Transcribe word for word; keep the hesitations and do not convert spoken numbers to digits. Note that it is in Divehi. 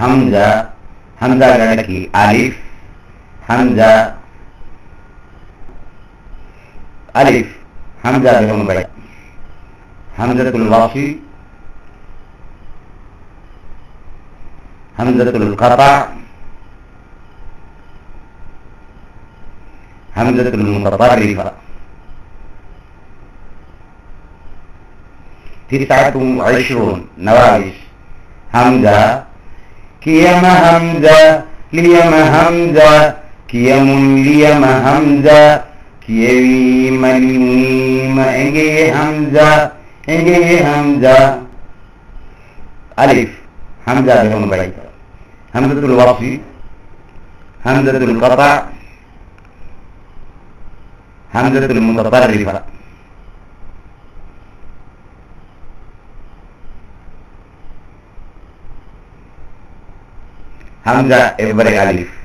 ހަމްޒާ، ހަމްޒާގެ އަޑަކީ އަލިފް، ހަމްޒާ، އަލިފް، ހަމްޒާ ބެހުނު ބައި. ހަމްޒަތުލް ވަޞްލި، ހަމްޒަތުލް ޤަޠްޢި، ހަމްޒަތުލް މުތަޠައްރިފަ. تسعة وعشرون، ނަވާވީސް. ހަމްޒާ، ކިޔަމަ ހަމްޒާ، ލިޔަމަ ހަމްޒާ، ކިޔަމުން ލިޔަމަ ހަމްޒާ، ކިޔެވީމަ ލިޔުނީމަ އެނގެޔޭ ހަމްޒާ، އެނގެޔޭ ހަމްޒާ. އަލިފް، ހަމްޒާ ބެހުނު ބައިތައް. ހަމްޒަތުލް ވަޞްލި، ހަމްޒަތުލް ޤަޠްޢި، ހަމްޒަތުލް މުތަޠައްރިފަ. ހަމްޒާ އެއްވަރެއް އަލިފް.